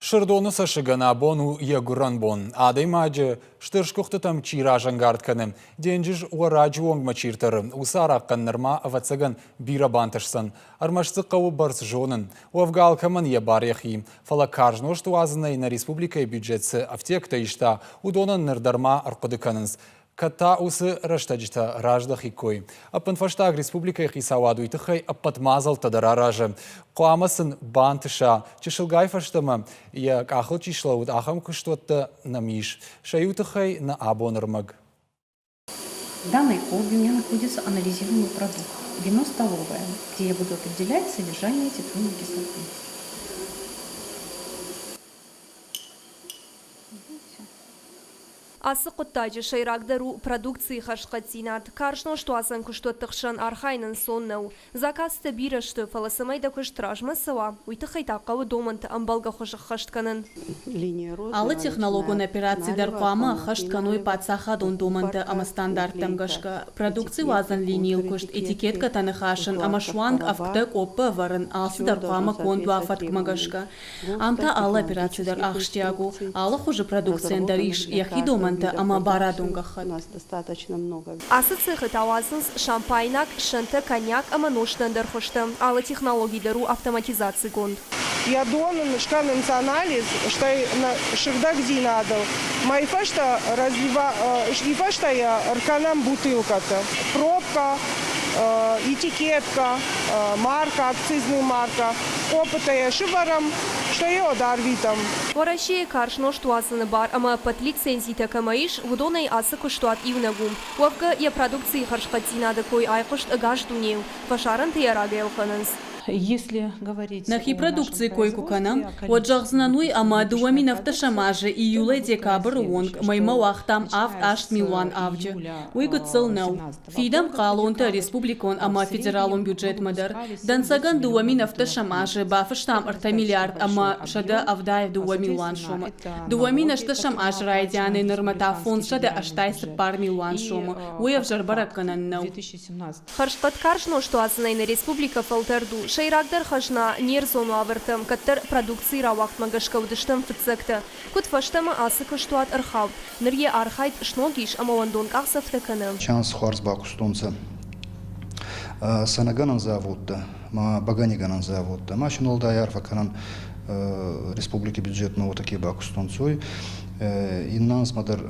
Сырдоны цӕссыгӕн абон у йӕ гуырӕн бон. Адӕймаджы стыр сгуыхтытӕм чи разӕнгард кӕны, денджыз уӕраджы онгмӕ чи ртӕры, уыцы арахъхъӕн нырма, ӕвӕццӕгӕн, бирӕ бантысдзӕн. Ӕрмӕст дзы хъӕуы бӕрц зонын. Уӕвгӕ алкӕмӕн йӕ бар йӕхи. Фӕлӕ карз нозт уадзынӕй нӕ республикӕйы бюджет цы ӕфтиӕгтӕ иста, уыдонӕн ныр дӕр ма ӕрхъуыды кӕнынц. Кӕд та уыцы рӕстӕджытӕ раздӕхиккой. Ӕппынфӕстаг республикӕйы хицауад уый тыххӕй ӕппӕт мадзӕлттӕ дӕр аразы. Хъуамӕ сын бантыса, чысылгай фӕстӕмӕ йӕ къахыл чи слӕууыд, ахӕм куыстуӕттӕ нӕм ис. Сӕ иу тыххӕй нӕ абон ӕрмӕг. В данной колбе у меня находится анализируемый продукт – вино столовое, где я буду определять содержание титульной кислоты. Ацы хъуыддаджы сӕйрагдӕр у продукцийы хӕрзхъӕддзинад. Карз нозтуадзӕн куыстуӕтты хсӕн архайын ӕнцон нӕу. Заказтӕ бирӕ сты, фӕлӕ цӕмӕй дӕ куыст размӕ цӕуа, уый тыххӕй та хъӕуы домӕнтӕ ӕмбӕлгӕ хуызы ӕххӕст кӕнын. Алы технологон операци дӕр хъуамӕ ӕххӕст кӕной паддзахадон домӕнтӕ ӕмӕ стандарттӕм гӕсгӕ. Продукци уадзӕн линийыл куыст, этикеткӕтӕ ныхасын ӕмӕ суанг ӕвгтӕ къоппы ӕвӕрын алцыдӕр хъуамӕ конд уа фӕткмӕ гӕсгӕ. Ам та алы операци дӕр ахсджиаг у, алы хуызы продукцийӕн дӕр ис йӕхи домӕнтӕ ӕмӕ барадон гӕххӕтт. Ацы цехы та уадзынц шампайнаг, сӕнтӕ, коньяк ӕмӕ нозты ӕндӕр хуызтӕ. Алы технологи дӕр у автоматизацигонд. Йӕ дон ын скӕнынц анализ, стӕй сыгъдӕгдзинадыл. Мӕй фӕстӕ фӕстӕ йӕ ӕркӕнӕм бутылкӕты. Пробка, этикетка, марка, акцизный марка. Къоппытӕ йӕ сывӕрӕм, стӕй йӕ уӕд арвитӕм. Уӕрӕсейы карз нозт уадзыны бар ӕмӕ ӕппӕт лицензитӕ кӕмӕ ис, уыдонӕй ацы куыстуат иунӕг у. Уӕвгӕ, йӕ продукцийы хӕрзхъӕддзинады кой айхъуыст ӕгас дунейыл, фӕсарӕнты йӕ рагӕй ӕлхӕнынц. Нӕхи продукцийы кой куы кӕнӕм, уӕд зӕгъдзынӕн уый, ӕмӕ 2007 азы июлӕй декабры онг мӕймӕ уагътам авд-аст милуан авджы. Уый гыццыл нӕу. Фидӕм хъалонтӕ республикон ӕмӕ федералон бюджетмӕ дӕр. Дӕнцӕгӕн 2017 азы бафыстам ӕртӕ миллиард ӕмӕ 172 милуан сомы. 2018 азы райдианӕй нырмӕ та 584 милуан сомы. Уый ӕвзӕр бӕрӕггӕнӕн нӕу. Хӕрзхъӕд карз нозт уадзынӕй нӕ республикӕ фӕлтӕрд у. Сӕйрагдӕр хӕзна, не рдзон уавӕртӕ, кӕддӕр продукцийы рауагъдмӕ гӕсгӕ уыдыстӕм фыццӕгтӕ. Куыд фӕстӕмӕ ацы куыстуат ӕрхауд, ныр йӕ архайд сног ис ӕмӕ уӕндон къахдзӕфтӕ кӕны. Шанс хуарз бакустонцӕ сӕнӕгӕнӕн заводтӕ ма бӕгӕнигӕнӕн заводтӕ. Ма син уӕлдай арфӕ кӕнӕн республики бюджетмӕ уотӕ ке бакустонцӕ, уой. Иннӕ анзмӕ дӕр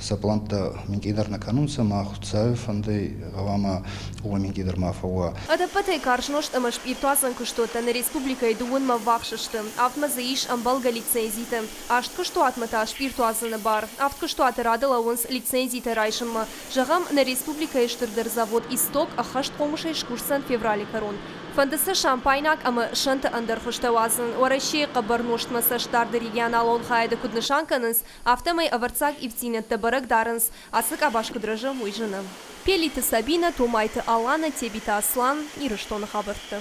сӕ пълӕнттӕ минкъийдӕр нӕ кӕнунцӕ, ма Хуцауи фӕндӕй гъӕуама уомӕ минкъийдӕр ма фӕууа. Ӕдӕппӕтӕй карз нозт ӕмӕ спъиртуадзӕн куыстуӕттӕ нӕ республикӕйы дыууынмӕ ӕввахс сты. Авдмӕ дзы ис ӕмбӕлгӕ лицензитӕ. Аст куыстуатмӕ та спъиртуадзыны бар. Авд куыстуаты рады лӕууынц лицензитӕ райсынмӕ. Зӕгъӕм, нӕ республикӕйы стырдӕр завод «Исток» ӕххӕст хъомысӕй скусдзӕн февралы кӕрон. Фӕнды сӕ шампайнаг ӕмӕ сӕнты ӕндӕр хуызтӕ уадзын. Уӕрӕсейы хъӕбӕр нозтмӕ цӕстдарды регионалон хайады куыд нысан кӕнынц, Афтӕмӕй ӕвӕрццаг ивддзинӕдтӕ бӕрӕг дарынц, ацы къабаз куыд рӕзы, уый зыны. Пелиты Сабинӕ, Томайты Аланӕ, Тебиты Аслан, Ирыстоны хабӕртты.